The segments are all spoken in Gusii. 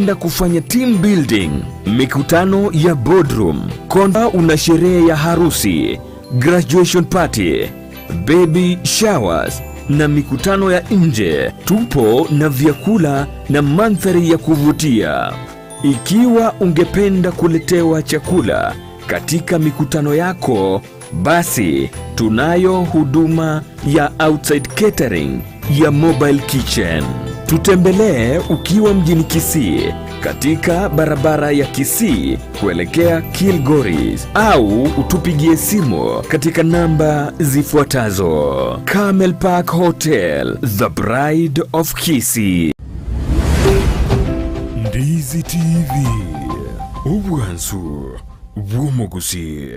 Ungependa kufanya team building, mikutano ya boardroom, konda una sherehe ya harusi, graduation party, baby showers na mikutano ya nje, tupo na vyakula na mandhari ya kuvutia. Ikiwa ungependa kuletewa chakula katika mikutano yako, basi tunayo huduma ya outside catering ya mobile kitchen. Tutembelee ukiwa mjini Kisii katika barabara ya Kisii kuelekea Kilgoris au utupigie simu katika namba zifuatazo: Camel Park Hotel, The Bride of Kisii. Ndizi TV, obwansu bw'omogusi.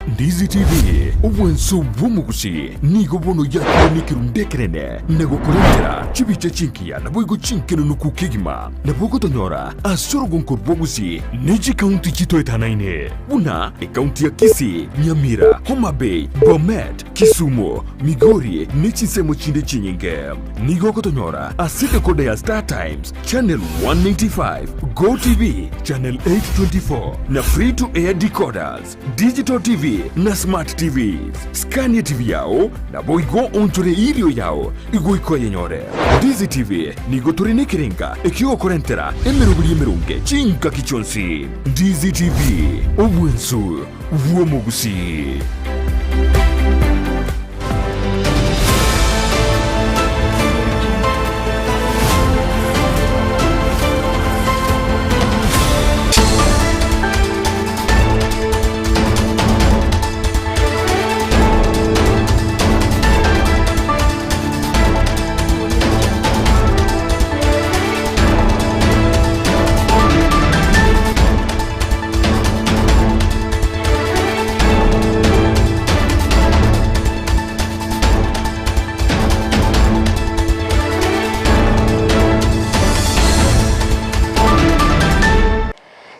Ndizi TV, obwansu bw'omogusi nigo bono yakire nekerundu ekenene na gokorentera chibicha chinkiya naboigo chinkenunuku kegima. Nabo ogotonyora ase orogonko rw'obogusi ne chikaunti chitoetanaine buna ekaunti ya Kisii, Nyamira, Homa Bay, Bomet, Kisumu, Migori ne chinsemo chinde chinyinge. Nigo ogotonyora ase decoder ya Star Times Channel 185, Go TV Channel 824 na Free to Air decoders, Digital TV na Smart TVs. Scan TV yao naboigo onchore irio yao igoika oyenyore. Ndizi TV nigo tore nekerenga ekiogokorentera emeroberi emeronge chingaki chionsi. Ndizi TV, obwensu bw'omogusii.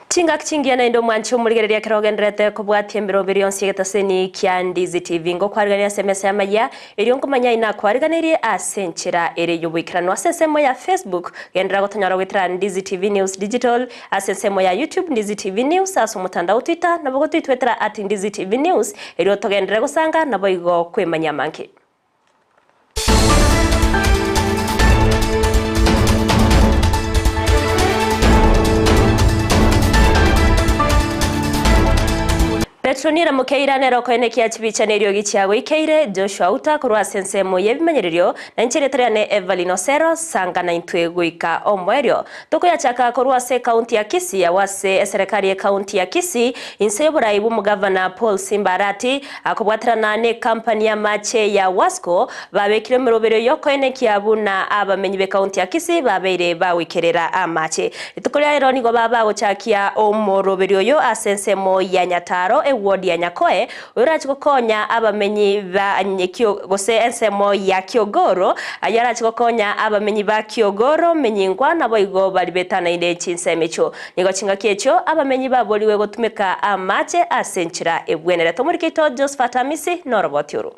Chingaki chingiya naende omwanchi omorigereria ekero ogendererete kobwatia emeroberi yonsi y'egetaseni kia Ndizi TV. Ngokwarigania ase emesa y'amayia, erio nkomanya aye nakwariganirie ase enchera ere y'oboikeranu. Ase ensemo ya Facebook, genderera gotonyora goetera Ndizi TV News Digital, ase ensemo ya YouTube, Ndizi TV News, ase omotandao Twitter, nabo gotoitwetera at Ndizi TV News, erio togenderere gosanga naboigo kwemanyia amange. Petronila Mukeira nere okoenekia chibicha na eriogi chiagoikeire Joshua Outa korwa ase ensemo y'ebimanyererio, na inche erieta riane Evelyn Osero, sanga naintwe goika omoerio. Tokoyachaka korwa ase ekaunti ya Kisii agwo ase eserekari y'ekaunti ya Kisii inse y'oborai bw'omogavana Paul Simba Arati akobwaterana n'ekampani y'amache ya Wasco babekire emeroberio y'okoenekia buna abamenyi b'ekaunti ya Kisii babeire bagoikerera amache. Rituko ria rero nigo babagochakia omoroberio oyo ase ensemo ya Nyataro eward ya Nyakoe oyorache gokonya abamenyi ba gose ensemo ya Kiogoro ayio arache gokonya abamenyi ba Kiogoro Menyingwa naboigo baria betanaine chinsemo echio. Nigo chingaki echio abamenyi baborigwe gotumeka amache ase enchera ebwenerete. Omoriki oito Josephat Amisi noroboti oro.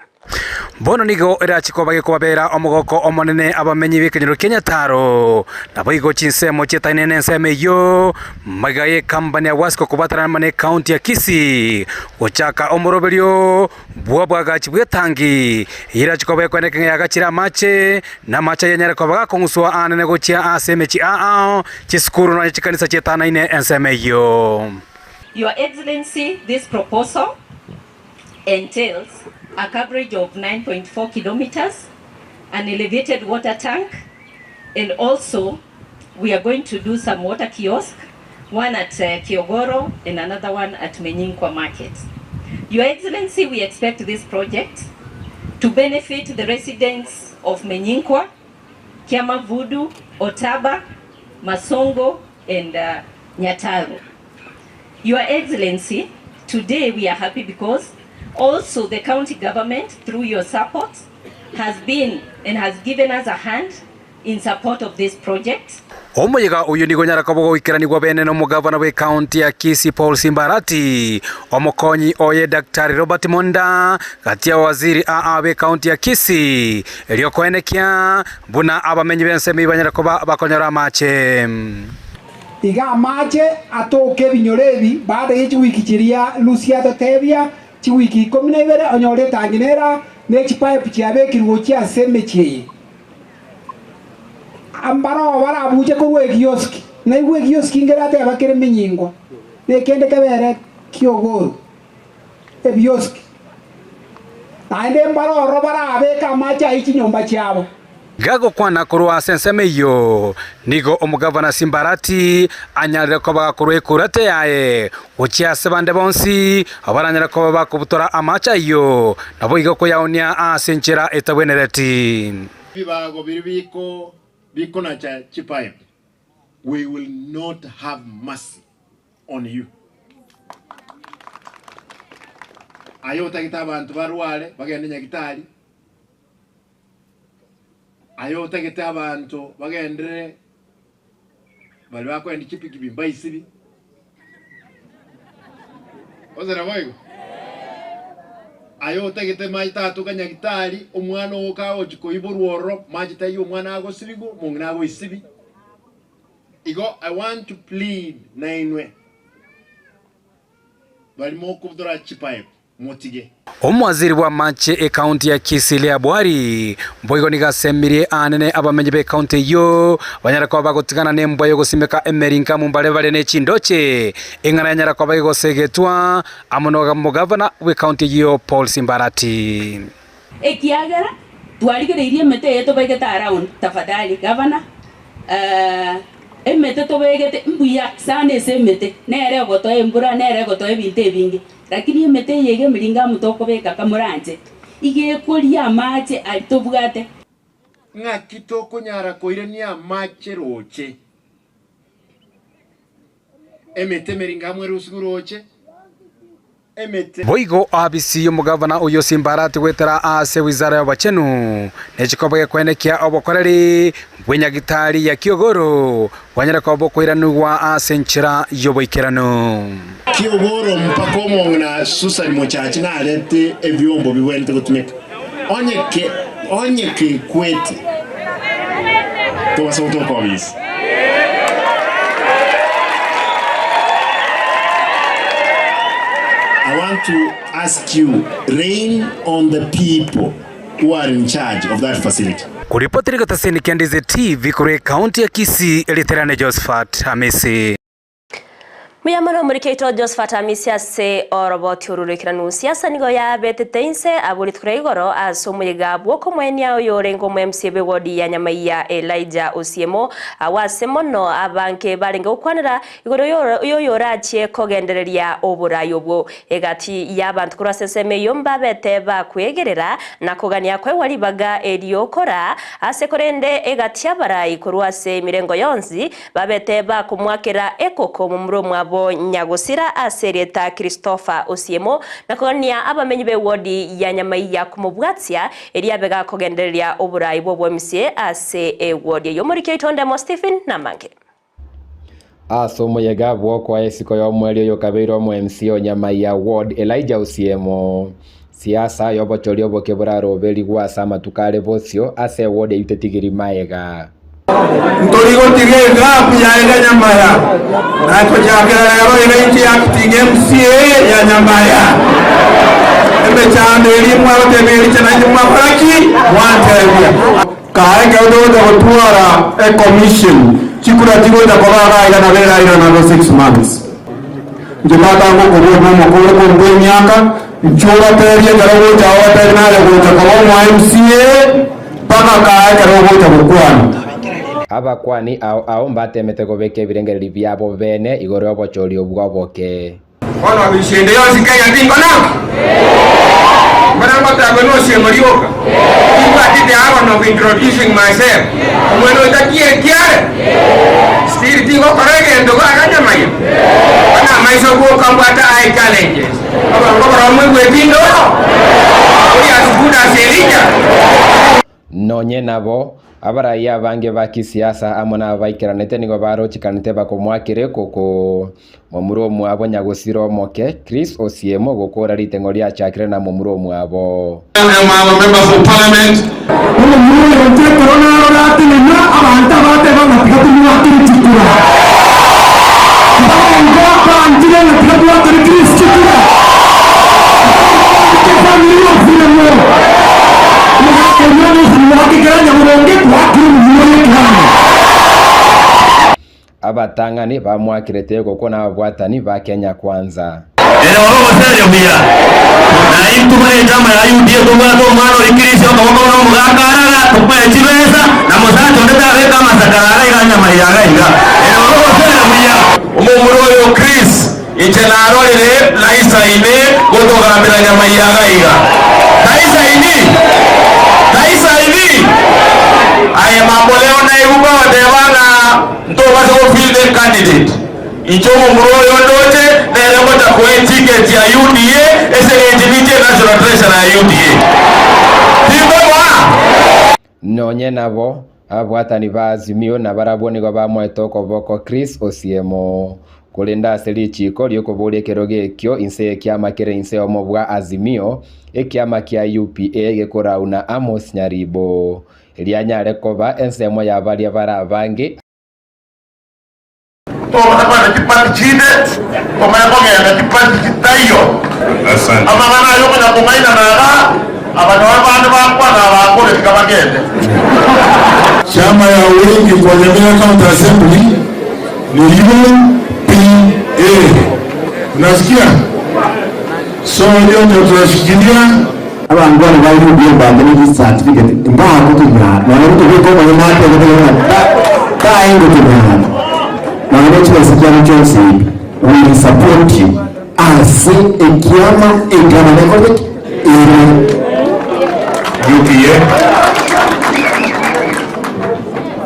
Bono nigo erache koba gekobabera omogoko omonene abamenyi b'ekenyoro kia Nyataro, naboigo chinsemo chietaine nensemo eyio, magega y'ekampani ya Wasco kobwatanana amo n'ecounty ya Kisii gochaka omoroberio bw'obwagachi bw'etangi eyio erache koba ekweneka ng'a yagachire amache, na amache ayio anyare koba gakong'uswa aanene gochia ase emechie ao ao, chisukuru nonya chikanisa chietanaine ensemo eyio. Your Excellency, this proposal entails a coverage of 9.4 kilometres, an elevated water tank and also we are going to do some water kiosk, one at Kiogoro and another one at Menyinkwa market. Your Excellency, we expect this project to benefit the residents of Menyinkwa, Kiamavudu, Otaba, Masongo and uh, Nyataru. Your Excellency, today we are happy because also the county government, through your support, has been and has given us a hand in support of this project. Omoyega oyio nigo onyare koba ogoikeranigwa bene nomogavana bw'ecounty ya Kisii Paul Simba Arati, omokonyi oye Daktari Robert Monda, gati y'abawaziri aa b'ecounty ya Kisii, erio koenekia buna abamenyi b'ensemo eyio banyare koba bakonyora amache. Iga amache atoke ebinyoro ebi baada ye chiwiki chiria Lusia atotebia, chiwiki ikomi na ibere onyore etangi nera, ne chipipe chiabekirwe gochia ase emechie eye. Mbaroo barabuche korwa egioski, naigwe egioski ngerateba kere menyingwa, na ekende kebere ki'ogoru, ebioski. Naende mbaroro barabeke amache ayio chinyomba chiabo. Gagokwana korwa ase ensemo eyio, nigo omogavana Simbarati anyarire koba gakorua ekurate yaye gochia ase bande bonsi abaranyare koba bakobutora amache ayio, naboigo koyaoonia ase enchera etabwenereti. Ebibago biria biko bikonacha chipipe, we will not have mercy on you. Aye otagete abanto barware bagende nyagitari, aye otagete abanto bagenderere baria bakoenda chipikipi mbaisibi, gose naboigo? Aye otagete mache tatoka nyagitari, omwana oo kagochia koiborwa ororo, mache taiyo omwana agosibigwa, omong'ina agoisibi. Igo I want to plead nainwe baria mokobutora chipipe motige. Omowaziri bw'amache ekaunti ya Kisii Leah Bwari boigo nigo asemirie aanene abamenyi b'ekaunti eyio banyare koba bagotigana nembwa y'ogosimeka emeringamu mbare bare ne chindoche eng'ana yanyara koba egosegetwa amo nomogavana bw'ekaunti eyio Paul Simbarati. Ekiagera twarigereirie emete eye tobegete around, tafadhali gavana, emete tobegete mbuya sana ase emete, nere egotoa embura, nere egotoa ebinto ebinge, lakini emete eye iga emiringamu tokobeka kamoranche, iga ekoria amache aria tobwate. Ng'aki tokonyara koirania amache roche? Emete emeringamu erusigwe roche, emete. Boigo ofisi y'omogavana oyio Simbarati goetera ase wizara y'obochenu ne chikoba gekoenekia obokoreri bw'enyagitari ya Kiogoro bwanyare koba bokoiranigwa ase enchera y'oboikeranu. Kiogoro mpaka omong'ina Susan Mochachi narete ebiombo bibwenerete gotumeka onye ke onye kekwete tobasa gotoka obisi. I want to ask you rein on the people who are in charge of that facility. Koripoti rigotasini kia Ndizi TV korwa ekaunti ya Kisii, Riterane Josephat Hamisi. Mbuya mono omoriki oito Josephat Amisi ase oroboti oru roikeranu. Siasa nigo yabetete inse abwo rituko ria igoro ase omoyega bw'okomoenia oyo orenge omo MCA bw'ewodi ya Nyamaiya Elijah Osiemo. Agwo ase mono abange barenge gokwanera igoro y'oyorachie kogendereria oborai obwo. Egati y'abanto korwa ase ensemo eyio mbabete bakwegerera na kogania koegwa ribaga eri'okora ase korende egati y'abarai korwa ase emirengo yonsi Babete bakomoakera ekoko momura omwabo nyagosira ase erieta Christopher Osiemo, na kogania abamenyi b'ewodi ya Nyamaiya komobwatia erio abe gakogendereria oborai bw'oboemisie ase ewodi eyio. Omoriki oito Ndemo Stephen namange. Ase omoyega bw'okoa esiko y'omoerio oyokabeire omo MC o Nyamaiya Ward Elijah Osiemo, siasa y'obochori oboke boraroberigwe ase amatuko are bosio ase eward eyio tetigiri magega. Ntori gotiga egapu yaye ya Nyamaya, na gochakera rero iga inche acting MCA ya Nyamaya. Emechando eria mwagotebia ericha nainche mwakora ki? Mwantebia. Kae ekero togocha gotwara ecommission, chikura chigocha koba iga iga nabo erairana ase 6 months. Inche tata ngokobua buna omokoro korwa emiaka, inche obatebie ekero ogocha obatebie naye gocha koba omo MCA mpaka kae ekero ogocha gokwana. Abakuani ao ao mbateemete kobeka ebirengererio biabo bene igoro y'obochori obwo oboke. Bono abisi ende yonsi Kenya tinkonanka? Mbare ngoteba nosiemo rioka? Timbwati the agony of introducing myself. Omwene oyo takieti are? Still tigokora egento gakanyamaya? Bono amaiso gwoka mbwate eye challenges. Oborongo boroo moigweti indoro? Ori as good as Elijah? Nonye nabo, abarai abange ba kisiasa amo nabaikeranete nigo barochekanete bakomoakera ekoko. Momura omwabo nyagosira omoke, Chris Osiemo gokora riteng'o riachakire na momura omwabo. Omomura oyo inche ekero narora atenena, abanto abateba ng'a tiga tomwakere chikura. Mbarengo banchire ng'a tiga twakere Chris chikura. Mbarengo banchete efamiri ya Osiemo. Omogaka oyio omosabi oake ekeranya boronge, twakire omomura oyo ekeranya. Abatang'ani bamwakerete egokwa nababwatani ba Kenya Kwanza. Ere ore ogoseria buya, na intwe buna echama ya UDA tobwate omwana oria Chris okoboko buna omogaka araga, tokoe chibesa, na mosacha onde tabeka amasakara ara iga anyamaiga iga iga. Ere ore ogoseria buya. Omomura oyo Chris, inche narorire naisaine gotogambera nyamaiga iga iga. Taisaini? Taisaini? Aye mambo leo naigwa bagoteba ng'a ntobasa gofield ecandidate. Inche omomura oyo ndoche nere ngocha koa eticket ya UDA ase eng'encho ninche national treasurer ya UDA. Tinkomoa? Nonye nabo, ababwatani ba Azimio nabarabwo nigo bamoete okoboko Chris Osiemo. Korende ase richiiko ri'okoboria ekerogo ekio inse y'ekiama kere inse omo bwa Azimio, ekiama kia UPA gekorau na Amos Nyaribo, rianyare koba ensemo ya baria bare abange. Tobasa kogenda chiparty chinde, tomanye kogenda chiparty chitaiyo. Amang'ana aya okonya kong'ainana iga, abanyore bande bakwana abakore tiga bagende. Chama ya wengi kwa Nyamira County Assembly ni UPA. Unasikia? So hiyo ndio tunashikilia. Abanto bane ba UDA mbandereti certificate mbagotunyara nonya gotobeka omonyene atebete ng'a taengotunyara nonya ne chibesa chiabo chionsi we will support you ase ekiama egavana ekorete ki? Ere. UPA.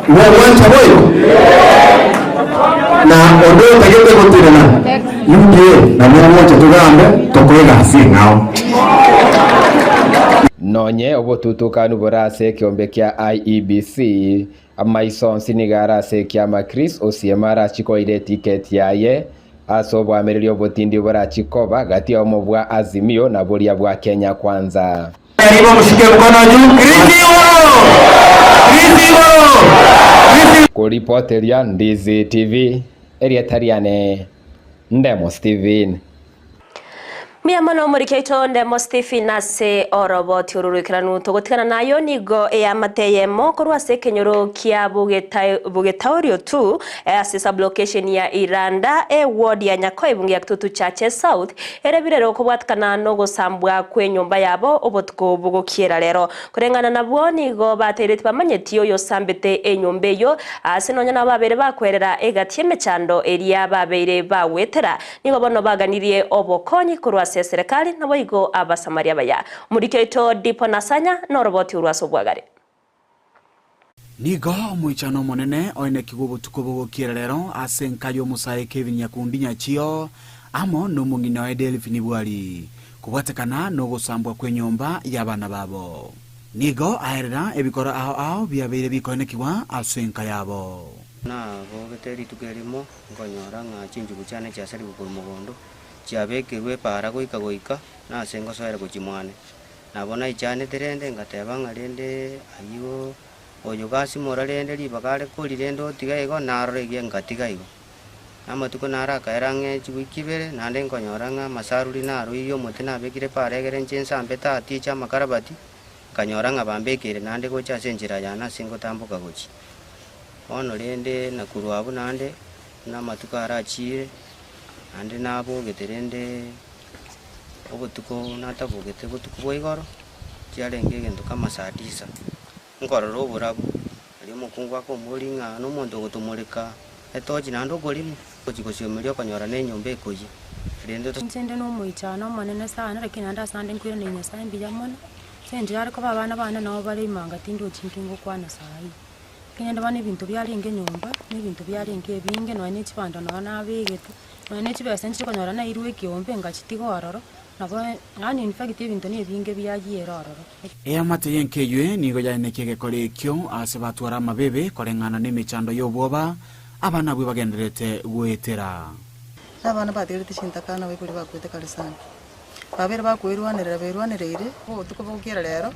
Mogwancha boigo? Na onde otagete gotenena UDA nabo ogocha togambe tokoe egasi eng'ao. Nonye obotutukanu bore ase ekeombe kia IEBC, amaiso onsi nigo are ase ekiama Chris Osiemo arachie koira etiketi yaye ase oboamereri obotindi borachie koba gati y'obomo bwa Azimio na boria bwa Kenya Kwanza. Karibu mushike mkono juu. Chris igoro! Chris igoro! Chris Koripoteria Ndizi TV, erieta riane Ndemo Steven. Mbuya mono omoriki oito Ndemo Stephen ase oroboti oro roikeranu. Togotigana nayo nigo eamate eyemo korwa ase ekenyoro kia Bogetaorio tu ase sublocation ya Iranda e ward ya Nyakoe ya Kitutu Chache South ere birero kobwatikana nogosambwa kw'enyomba yabo obotuko bogokiera rero. Koreng'ana nabwo nigo bateire tibamanyeti oyosambete enyomba eyio ase nonya nabo babere bakwerera egati y'emechando eria babeire bagwetera. Nigo bono baganirie obokonyi korwa ase eserekari naboigo Abasamaria abaya. Omoriki oito Dipo Nasanya noroboti orwo ase obwagare. Nigo omoichano omonene oenekigwe obotuko bogokiera rero ase enka y'omosae Kevin Nyakundi Nyachio amo nomong'ina oye Delphine Bwari, kobwatekana nogosambwa kw'enyomba y'abana babo. Nigo aerera ebikoro ao ao biabeire bikoenekigwa ase enka yabo. Nabogete rituko erimo, nkonyora ng'a chinchugu chiane chiasarigwe korwa mogondo, chiabekirwe epaara goika goika, na ase ngosoera gochia mwane. Nabo naichanete rende, ngateba ng'a rende ayio oyo gasimora rende ribaga are kori rende otiga igo, narora egia ngatiga igo. Amatuko naro akaera ang'e chiwiki ibere, naende nkonyora ng'a amasaruri naroirie omote nabekire epaara egere inche nsambe tatiche amakarabati, nkanyora ng'a bambekeire naende gocha ase enchera yane ase ngotamboka gochia. Bono rende nakorwa abwo naende, buna amatuko arachiire, naende nabogete rende obotuko natabogete botuko bwa igoro, chiarenge egento kama saa tisa, nkorora oborabu, aria omokungu akomboria ng'a nomonto ogotomoreka etochi naende okorimo, ogochia gosiomeria okonyora na enyomba ekoyia, rende to. Inche inde nomoichano omonene sana, lakini naende ase ande nkoiraneria Nyasaye mbuya mono, ase eng'encho yare koba abana bane nabo bare imanga tindochi nki ngokwana saii. Ekero bono ebinto biarenge nyomba, na ebinto biarenge ebinge nonya na echibando nonya nabegete, nonya na echibesa nchiri konyora nairwe ekeombe ngachitiga ororo. Nabo yaani in fact ebinto na ebinge biayiire ororo. Eamate y'enka eyio nigo yaenekia egekora ekio aase batwara amabebe koreng'ana nemechando y'obwoba abana abwo bagendererete goetera. Na abana batigarete chintakana abaibori bakwete kare sana. Babeire bakoirwanerera berwanereire, obotuko bogokiera rero,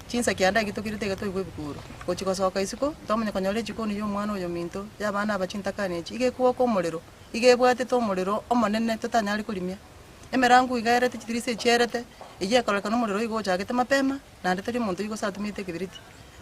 chinsa kianda eki tokirete iga twaigwa ebikuro. Gochia gosoka isiko, twamanya konyora echikoni ya omwana oyominto, ya abana aba chintakana echi, iga ekwoka omorero, iga ebwatete omorero omonene totanyare korimia. Emerango iga erete, chitirisa echi erete, eyio ekororekana omorero oyo iga ochagete mapema, naende tari omonto oyio gose atumiete ekebiriti.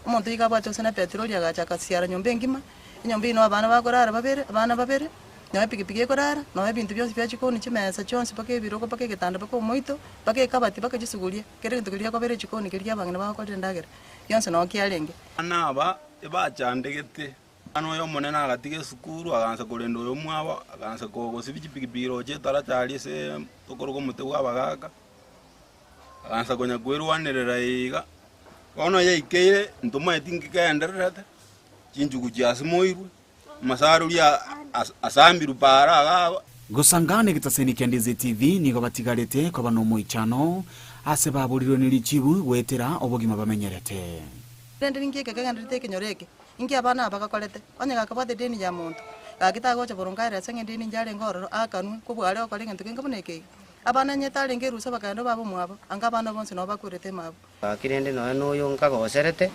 Omonto iga abwate gose na epetroli agacha akasiara nyomba engima, enyomba eyio noo abana bakorara babere, abana babere, noo epikipiki ekorara, noo ebinto bionsi bia chikoni, chimesa chionsi mpaka ebirogo mpaka egetanda mpaka omoito, mpaka ekabati mpaka chisuguria, kera egento keria gekobera echikoni keria abang'ina bagokorera endagera, gionsi noo kiarenge. Abana aba ebachandegete. Omwana oyo omonene agatiga esukuru, agansa korenda oyomwabo, agansa gosibia chipikipiki roche etaracha aria ase tokoroka omote bwa abagaka, agansa konya kwerwanerera iga. Bono yaikeire ntomaeti nki kegendererete, chinchugu chiasimoirwe, amasaruri asambirwe paara iga abwo. Gosangana egetaseni kia Ndizi TV nigo batigarete koba nomoichano ase baborirwe ne richibu goetera obogima bamenyerete. Rende ninki eke kegendererete ekenyoro eke? Inki abana aba bagakorete? Onye gakabwata edeni ya monto, gaki tagocha boronge aere ase ng'a edeni inche arenge ororo, aakanwe, kobua are gokora egento kenge buna eke iga. Abana onye tarenge erusa bakagenda baba omwabo, anga abana bonsi nabo bakwerete emabo. Gaki rende nonya noyo nkagoserete,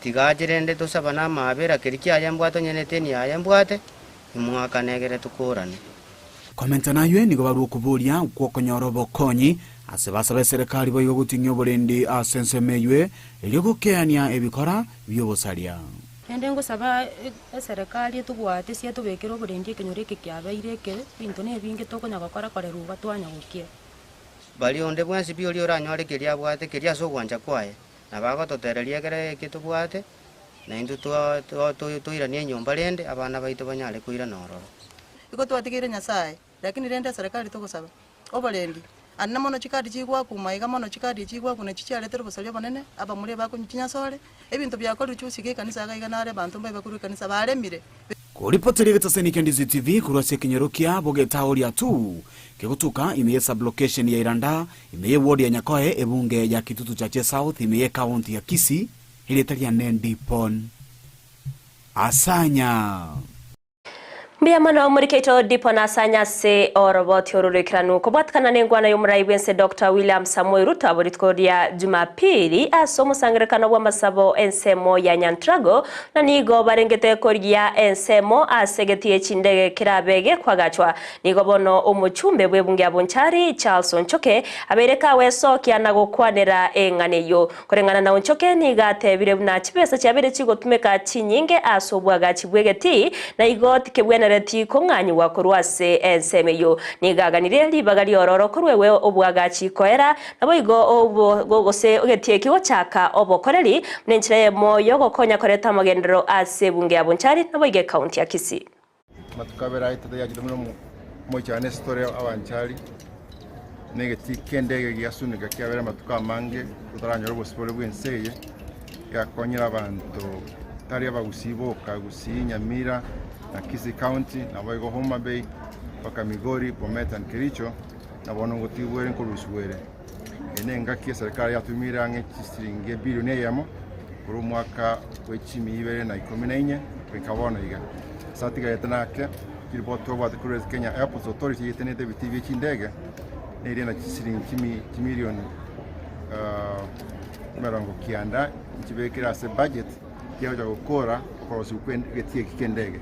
tiga ache rende tosabane amaabera, keria kiaye mbwate onye neteni yaye mbwate, imwakane egere tokorane. Komenta naywe nigo barue okoboria gw'okonyora obokonyi ase basabe eserekari boigo goting'ia oborendi ase ensemo eywe erio gokeania ebikora bi'obosaria. Naende ngosaba eserekari etobwate ase etobekere oborendi ekenyoro eke kiabeire ekebe, ebinto nebinge tokonya gokora korera iga twanya gokia. Baria onde bwensi pi oria oranyore keria abwate keria ase ogwancha kwaye, nabo agototereria ekere eke tobwate, naintwe toiranie enyomba rende abana baito banyare koirana ororo. Igo twatigeire Nyasae, lakini rende eserekari togosaba oborendi. Ande mono chikadi chigwakuma iga mono chikadi echi chigwakuna echi chiaretire obosaria obonene, abamura ebakonywa chinyasore, ebinto biakorire chusi iga ekanisa iga iga nare abanto mbabe bakorwa ekanisa baremire. Koripoteria egetaseni kia Ndizi TV korwa ase ekenyoro kia Bogetaoria 2 kegotuka ime ye sublocation ya Iranda ime ye ward ya Nyakoe ebunge ya Kitutu Chache South ime ye county ya Kisii erieta riane Ndipon Asanya. Mbuya mono omorikeito Dipon Asanya ase oroboti oru roikeranu kobwatikana nengwana y'omorai bw'ense Doctor William Samoei Ruto abo rituko ria Jumapili ase omosangererekano bw'amasabo ensemo ya Nyantrago na nigo barengete korigia ensemo ase egetii chindege kerabe gekwagachwa. Nigo bono omochumbe bw'ebunge ya Bonchari Charles Onchoke abeire kawesokia na gokwanera eng'ana eyio. Koreng'ana na Onchoke nigo atebire buna chibesa chiabeire chigotumeka chinyinge ase obwagachi bw'egetii, na igo tikebwenereti kong'anyigwa korwa ase ensemo eyio. Nigo aganirie ribaga riororo korwewe obwagachi koera, naboigo gose egetii eki gochaka obokoreri buna enchera eyemo y'ogokonya koreta amagenderero ase ebunge ya Bonchari naboigo ekaunti ya Kisii. Amatuko abere aetete yachete buna omoichano ase tore abanchari, na egetii ki'endege giasuneka kiabere amatuko amange totaranyora obosibore bw'ense eye, giakonyire abanto tari abagusii boka, Gusii, Nyamira na Kisii County, naboigo Homa Bay, mpaka Migori, Bomet and Kericho, na bono ngotigwa ere nkorusigwa ere. Eye nengaki eserikari yatumiire ang'e chisiringi ebilioni eyemo korwa omwaka bwe chimia ibere na ikomi na inye goika bono iga. Ase atigarete nake, chiripoti twabwate korwa ase Kenya Airports Authority eyetenete ebitii bie chindege neria na chisiringi chimi chimilioni emerongo kianda nchibekire ase budget chiagocha gokora okorosigwa kwe egetii eki kia endege.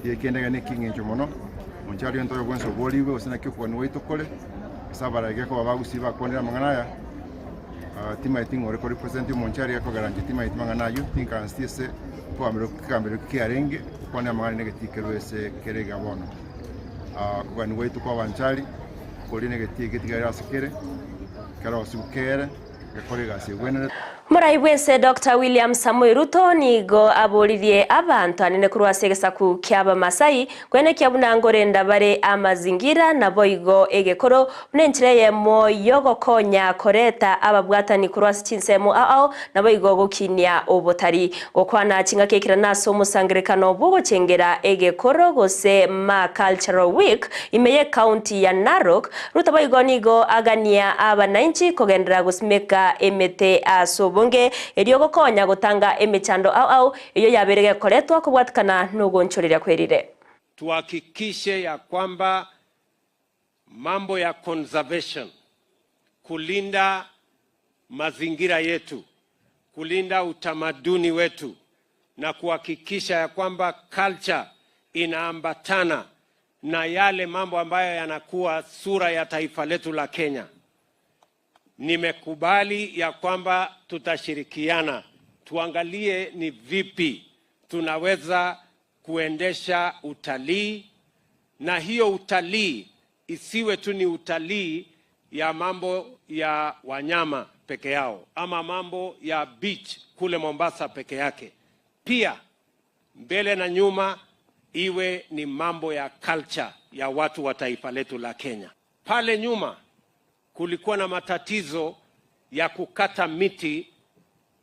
Egetii eki kia endege ne ekieng'encho mono, monche aria onto oyo bwensi oborigwe gose naki okogania gwaito kore. Ase abaraiga koba bagusii bakwanire amang'ana aya, timaeti ng'a ore korepresent omonche aria akogera inche timaeti mang'ana ayio, tinkanseti ase okogambera ekegambero ekio kiarenge, gokwanera amang'ana na egetii kerwe ase kere iga bono. Okogania gwaito kwa abanchari, koria na egetii eke tiga ere ase kere, kerosiwu kere, gekore egasi egwenerete. Morai bwense Dr. William Samoei Ruto nigo aboririe abantu anene korwa ase egesaku kia Abamasai kwenekia buna ngorenda bare amazingira naboigo egekoro buna enchera eyemo yogokonya koreta ababwatani korwa ase chinsemo ao naboigo gokinia obotari gokwana chingaki ekirana ase omosangerekano bwogochengera egekoro gose Ma Cultural Week ime ye county ya Narok. Ruto boigo nigo agania abananchi kogenderera gosimeka emete ase obonge erio gokonya gotanga emechando ao ao eyo yabeire gekoretwa kobwatikana nogonchoreria kwerire. Tuhakikishe ya kwamba mambo ya conservation, kulinda mazingira yetu, kulinda utamaduni wetu na kuhakikisha ya kwamba culture inaambatana na yale mambo ambayo yanakuwa sura ya taifa letu la Kenya. Nimekubali ya kwamba tutashirikiana, tuangalie ni vipi tunaweza kuendesha utalii, na hiyo utalii isiwe tu ni utalii ya mambo ya wanyama peke yao ama mambo ya beach kule Mombasa peke yake. Pia mbele na nyuma iwe ni mambo ya culture ya watu wa taifa letu la Kenya. Pale nyuma kulikuwa na matatizo ya kukata miti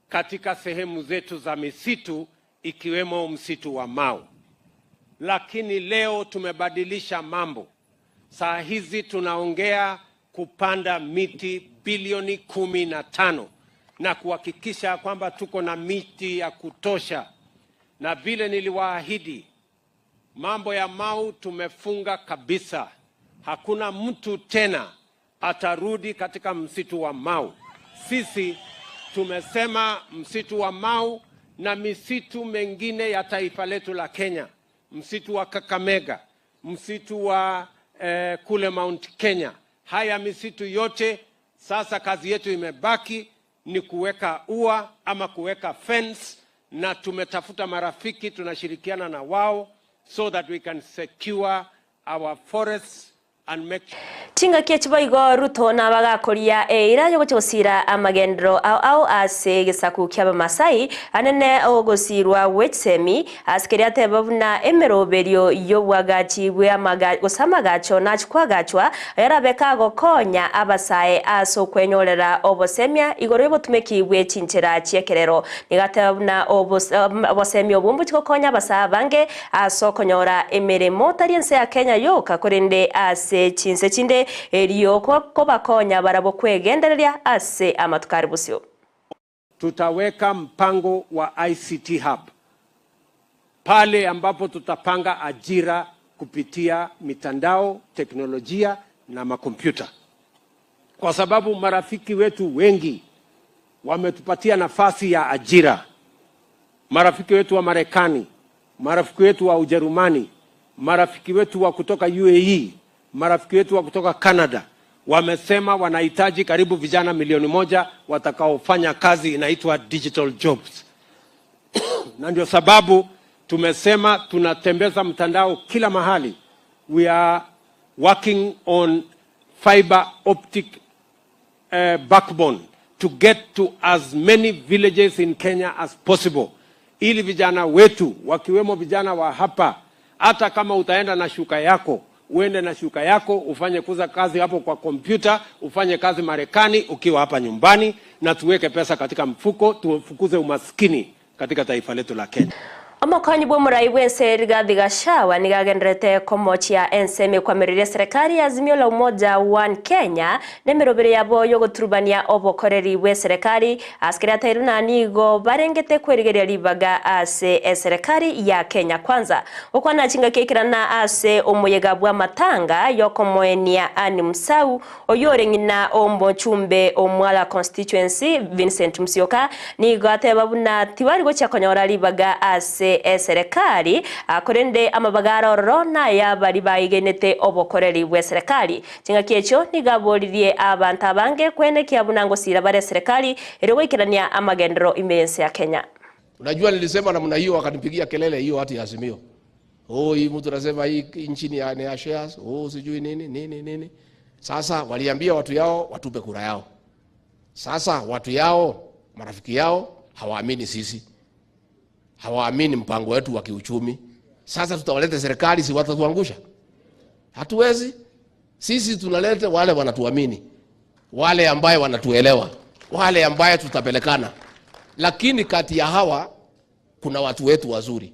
katika sehemu zetu za misitu ikiwemo msitu wa Mau, lakini leo tumebadilisha mambo. Saa hizi tunaongea kupanda miti bilioni 15 na kuhakikisha kwamba tuko na miti ya kutosha, na vile niliwaahidi, mambo ya Mau tumefunga kabisa. Hakuna mtu tena atarudi katika msitu wa Mau. Sisi tumesema msitu wa Mau na misitu mengine ya taifa letu la Kenya, msitu wa Kakamega, msitu wa kule Mount Kenya, haya misitu yote sasa kazi yetu imebaki ni kuweka ua ama kuweka fence, na tumetafuta marafiki, tunashirikiana na wao so that we can secure our forests and make Chingaki chiboigo Ruto nabagakoria eira yogochosira amagendero ao ao ase gesaku kia Abamasai anene ogosirwa wetsemi asikeri ateba buna emeroberio yobwagachi bwe amaga gose amagacho nachikwagachwa yarabeka gokonya abasae ase okwenyorera obosemia igoro yobotumeki bwe chinchera chiekerero nigateba buna obosemia obwo mbochigokonya abasae abange ase okonyora emeremo tari ense ya Kenya yoka korende ase chinse chinde erio kobakonya barabo kwegendereria ase amatukari busio. Tutaweka mpango wa ICT Hub pale ambapo tutapanga ajira kupitia mitandao, teknolojia na makompyuta, kwa sababu marafiki wetu wengi wametupatia nafasi ya ajira. Marafiki wetu wa Marekani, marafiki wetu wa Ujerumani, marafiki wetu wa kutoka UAE, marafiki wetu wa kutoka Canada wamesema wanahitaji karibu vijana milioni 1 watakaofanya kazi inaitwa digital jobs. Na ndio sababu tumesema tunatembeza mtandao kila mahali. We are working on fiber optic backbone to get to as many villages in Kenya as possible, ili vijana wetu wakiwemo vijana wa hapa, hata kama utaenda na shuka yako uende na shuka yako ufanye kuza kazi hapo kwa kompyuta, ufanye kazi Marekani ukiwa hapa nyumbani, na tuweke pesa katika mfuko, tufukuze umaskini katika taifa letu la Kenya. Omokonyi bwa omorai bwense Rigathi Gachagua nigagenderete komochia ensemo ekwamireria serikali ya Azimio la Umoja One Kenya nemerobere yabo yogoturubania obokoreri bwe serikali asikeri atairu na nigo barengete kwerigeria ribaga ase eserikali ya Kenya Kwanza okwana chingaki ekirana ase omoyega bwa matanga yokomoenia Anne Musau oyore ng'ina omochumbe omwala constituency Vincent Musyoka nigo ateba buna tibari gochia konyora ribaga ase eserikali akorende amabagara ororo naya bari baigenete obokoreri bwe serikali chingaki echo nigaboririe abantu abange kwenekia buna ngosira bare serikali eri goikerania amagendero imense ya Kenya. Unajua nilisema namna hiyo wakanipigia kelele hiyo hati ya Azimio. Oh, hii mtu anasema hii nchi ni ya shares, oh sijui nini nini nini. Sasa waliambia watu yao watupe kura yao. Sasa watu yao Marafiki yao hawaamini sisi, hawaamini mpango wetu wa kiuchumi. Sasa tutawaleta serikali, si watatuangusha? Hatuwezi. Sisi tunaleta wale wanatuamini, wale ambaye wanatuelewa, wale ambaye tutapelekana. Lakini kati ya hawa kuna watu wetu wazuri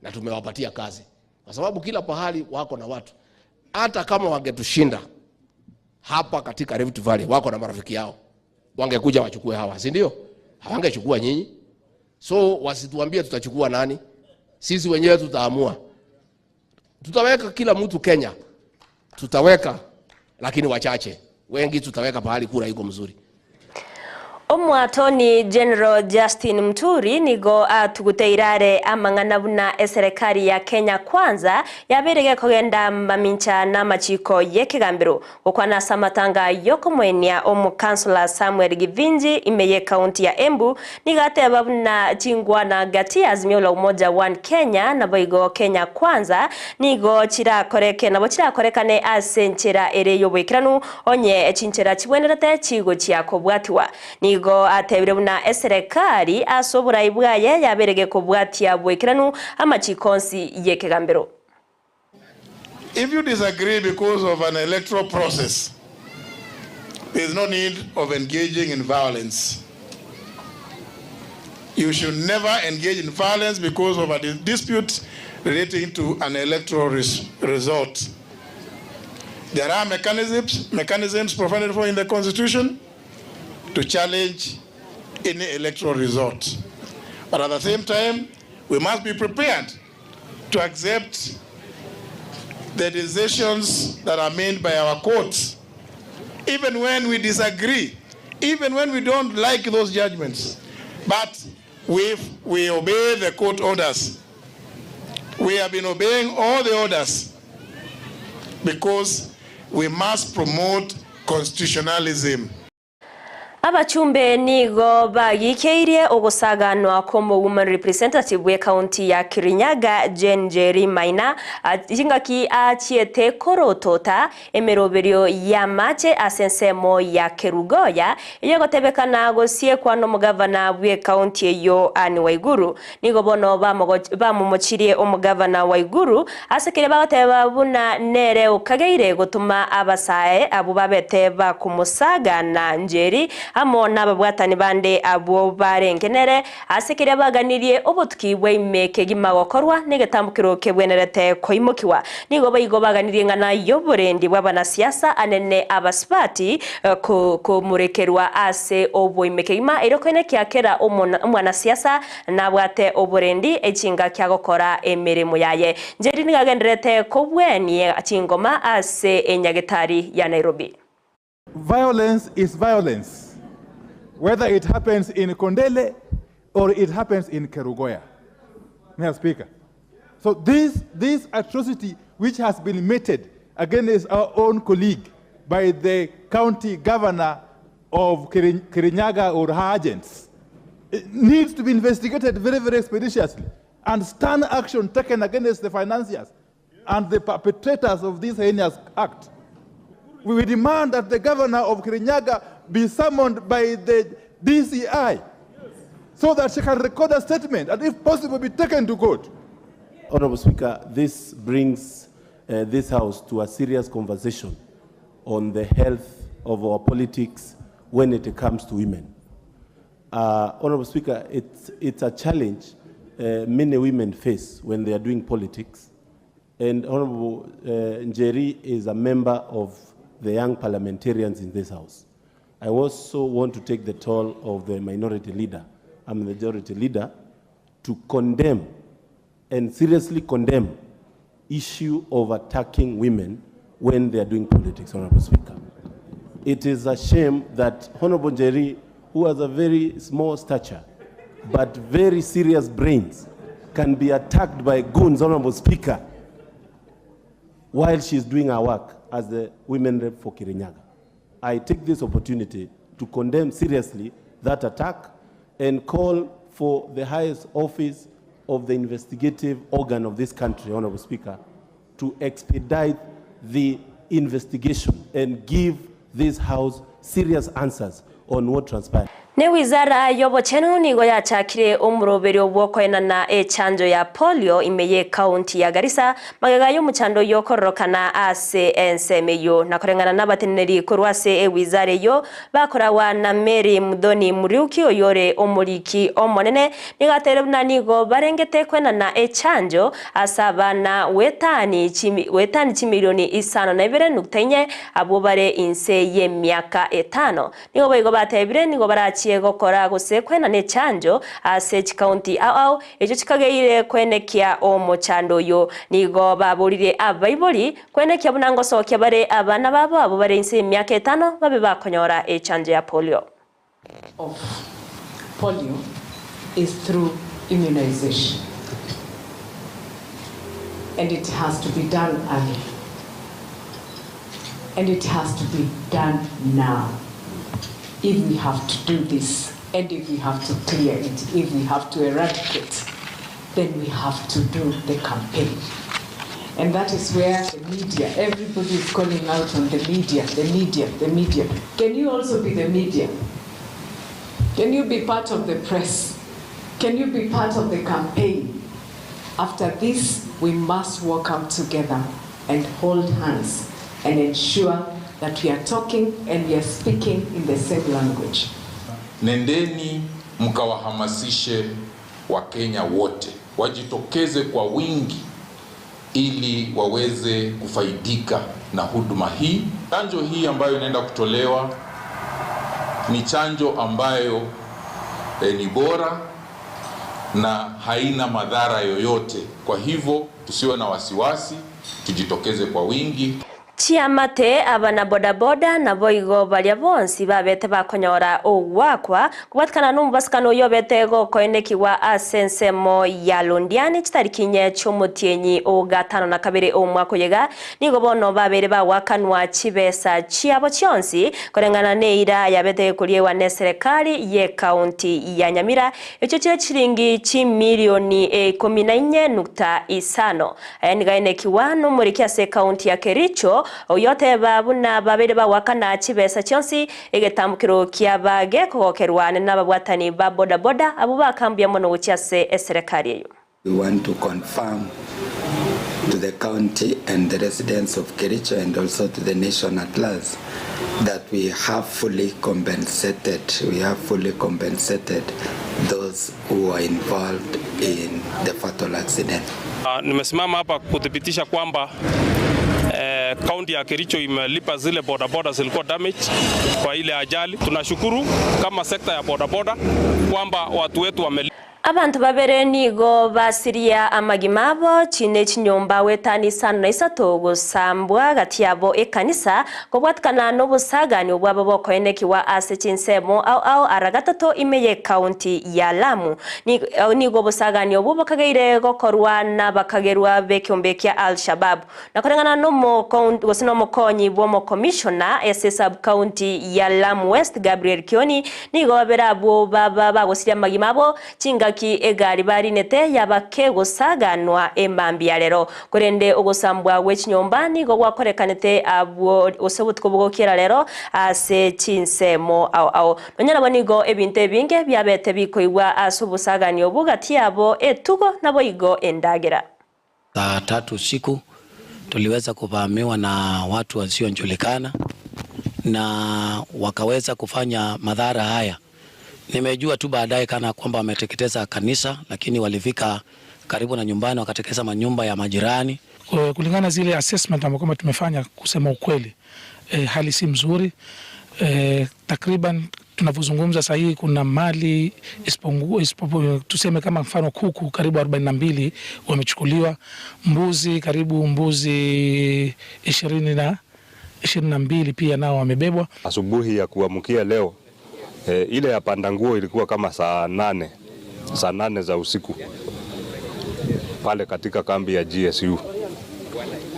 na tumewapatia kazi, kwa sababu kila pahali wako na watu. Hata kama wangetushinda hapa katika Rift Valley, wako na marafiki yao, wangekuja wachukue hawa, si ndio? Hawangechukua nyinyi. So wasituambie tutachukua nani, sisi wenyewe tutaamua. Tutaweka kila mtu Kenya, tutaweka lakini wachache, wengi tutaweka pahali kura iko mzuri. Omwatoni General Justin Muturi nigo atuguteirare amang'ana buna eserekari ya Kenya Kwanza yaberege kogenda mamincha na machiko yekigambiro gokwana ase amatanga yokomwenia omukansula Samuel Givinji imeye kaunti ya Embu nigo ateba buna chingwana gati ya Azimio la Umoja One Kenya naboigo Kenya Kwanza nigo chirakoreke nabo chirakorekane ase enchera ere yoboikeranu onye chinchera chibwenerete chigo chiakobwatiwa nigo atebire buna eserekari ase oborai bwaye yaberege kobwatia bwekeranu amachikonsi yekegambero. If you disagree because of an electoral process, there is no need of engaging in violence. You should never engage in violence because of a dispute relating to an electoral result. There are mechanisms provided for in the Constitution to challenge any electoral result. But at the same time, we must be prepared to accept the decisions that are made by our courts, even when we disagree, even when we don't like those judgments. But we obey the court orders. We have been obeying all the orders because we must promote constitutionalism. Abachumbe nigo bagikeirie ogosaganwa komo woman representative we county ya Kirinyaga Jane Njeri Maina chingaki achiete korotota emeroberio ya mache ase ensemo ya Kerugoya eyegotebekana gosiekwa nomogavana bwe county eyo Anne Waiguru nigo bono bamomochirie omogavana Waiguru ase kere bagoteba buna nere okageire gotuma abasae abo babete bakumusaga na Njeri amo n'ababwatani bande abo barengenere ase keria baganirie obotuki bwa kegima gokorwa negetambukiro kebwenerete koimokiwa nigo baigo baganirie ng'ana y'oborendi bw'abanasiasa anene abasipati komurekerwa ase oboime kegima ero koine kiakera omwanasiasa nabwate oborendi echinga kiagokora emirimo yaye Njeri nigagenderete kobwenie chingoma ase enyagetari ya Nairobi. Violence is violence, whether it happens in Kondele or it happens in Kerugoya. Mr. Speaker. So this atrocity which has been meted against our own colleague by the county governor of Kirinyaga or her agents, it needs to be investigated very, very expeditiously and stern action taken against the financiers and the perpetrators of this heinous act. We demand that the governor of Kirinyaga be summoned by the DCI so that she can record a statement and, if possible, be taken to court. Honorable Speaker, this brings this House to a serious conversation on the health of our politics when it comes to women. Honorable Speaker, it's a challenge many women face when they are doing politics. And Honorable Njeri is a member of the young parliamentarians in this House. I also want to take the toll of the minority leader, I'm the majority leader, to condemn and seriously condemn issue of attacking women when they are doing politics, Honorable Speaker. It is a shame that Honorable Njeri, who has a very small stature, but very serious brains, can be attacked by goons, Honorable Speaker, while she's doing her work as the women rep for Kirinyaga. I take this opportunity to condemn seriously that attack and call for the highest office of the investigative organ of this country, Honorable Speaker, to expedite the investigation and give this House serious answers on what transpired. Ne wizara y'obochenu nigo yachakire omoroberio bw'okoenana echanjo ya polio ime y'ekaunti ya Garissa magega y'omochando y'okororokana ase ensemo eyio na koreng'ana n'abateneneri korwa ase ewizara eyio bakorawa na Mary Muthoni Muriuki oyore omoriki omonene nigo ateire buna nigo barengete koenana echanjo ase abana goetani goetani chimilioni 5.4 abwo bare inse y'emiaka 5. Nigo boigo batebire nigo barachie gokora gose koenana echanjo ase chikaunti ao ao echio chikageire koenekia omochando oyo. Nigo baboririe abaibori koenekia buna ngosokia bare abana babo abwo bare inse y'emiaka 5 babe bakonyora echanjo ya polio. Of polio is through immunization and it has to be done early and it has to be done now if we have to do this and if we have to clear it, if we have to eradicate, then we have to do the campaign. And that is where the media, everybody is calling out on the media, the media, the media. Can you also be the media? Can you be part of the press? Can you be part of the campaign? After this, we must walk out together and hold hands and ensure that we are talking and we are speaking in the same language. Nendeni mkawahamasishe Wakenya wote wajitokeze kwa wingi ili waweze kufaidika na huduma hii. Chanjo hii ambayo inaenda kutolewa ni chanjo ambayo ni bora na haina madhara yoyote. Kwa hivyo tusiwe na wasiwasi, tujitokeze kwa wingi. Chiamate abana bodaboda naboigo baria bonsi babete bakonyora ogwakwa kubatikana n'omubasikano oyo obete gokoenekiwa ase ensemo ya Londiani chitariki 4 chi'omotienyi ogatano na kabere omwaka oyega nigo bono babere bagwakanwa chibesa chiabo chionsi koreng'ana neira yabete koriewa ne serikali ye kaunti ya Nyamira echio chire chiringi chimilioni 14.5 aya nigaenekiwa n'omoriki ase kaunti ya Kericho oyote babuna babere bawakana chibesa chionsi egetambukiro kia bage kogokerwa n'ababwatani ba boda boda abo bakambia mono gochia ase eserikali eyo. We want to confirm to the county and the residents of Kericho and also to the nation at large that we have fully compensated, we have fully compensated those who are involved in the fatal accident. Nimesimama hapa kuthibitisha kwamba kaunti ya Kericho imelipa zile bodaboda zilikuwa damage kwa ile ajali. Tunashukuru kama sekta ya bodaboda kwamba watu wetu wame Abantu babere nigo basiria amagima abo chine chinyomba wetani 53 gosambwa gati yabo ekanisa kobwatikana n'obusagani obwabo bokoenekiwa ase chinsemo au au aragatato imeye kaunti ya Lamu. Nigo obusagani obwo bokageire gokorwa n'abakagerwa b'ekiombe kia Al-Shabaab na koreng'ana gose n'omokonyi bw'omokomishona ase sub county ya Lamu West Gabriel Kioni nigo babere abwo baba bagosiria amagima abo chingaki egari barinete yabake gosaganwa emambi ya lero korende ogosambwa gwechinyomba nigo gwakorekanete abwo gose obotuko bogokera lero ase chinsemo ao ao nonyarabo nigo ebinto ebinge byabete bikoigwa ase obosagani obo gati yabo etugo nabo igo endagera. Saa 3 usiku tuliweza kuvamiwa na watu wasiojulikana na wakaweza kufanya madhara haya. Nimejua tu baadaye kana kwamba wameteketeza kanisa, lakini walifika karibu na nyumbani wakateketeza manyumba ya majirani. Kulingana zile assessment ambayo kama tumefanya, kusema ukweli, hali si mzuri. Takriban tunavyozungumza sasa hivi kuna mali tuseme kama mfano kuku karibu 42 wamechukuliwa, mbuzi karibu mbuzi 22 pia nao wamebebwa. Asubuhi ya kuamkia leo ile ya panda nguo ilikuwa kama saa 8 za usiku pale katika kambi ya GSU.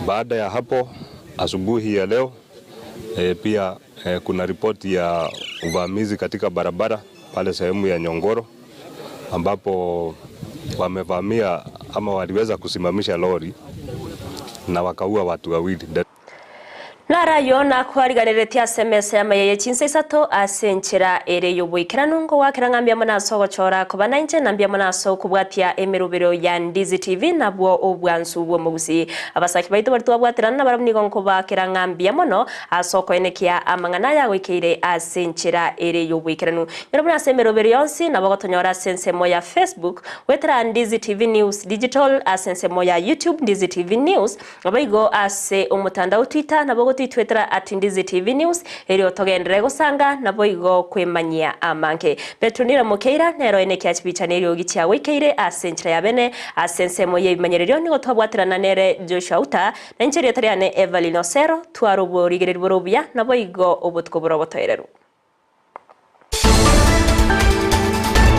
Baada ya hapo asubuhi ya leo pia kuna ripoti ya uvamizi katika barabara pale sehemu ya Nyongoro ambapo wamevamia ama waliweza kusimamisha lori na wakaua watu wawili. Narayo nakwariganeretie ase emesa y'amaya ye chinsa isato ase enchera ere y'oboikeranu, ngowakera ng'a mbuya mono ase ogochora koba nainche, na mbuya mono ase okobwatia emerobero ya Ndizi TV nabwo obwansu bw'omogusii. Abasaki baito baria twabwaterana nabarabwo nigo nkobaakera ng'a mbuya mono ase okoenekia amang'ana aya agoikeire ase enchera ere y'oboikeranu. Nyora buna ase emerobero yonsi nabo ogotonyora ase ensemo ya Facebook, goetera Ndizi TV News Digital, ase ensemo ya YouTube Ndizi TV News, Naboigo ase omotandao Twitter nabo ogotoitwetera at Ndizi TV News erio togenderere gosanga naboigo kwemanyia amange. Petronila Mokeira nero enekia chibicha na eriogi chiagoikeire ase enchera ya bene ase ensemo y'ebimanyererio nigo twabwaterana nere Joshua Uta na inche erieta riane Evelyn Osero tware oborigereria bore obuya naboigo obotuko bore obotoereru.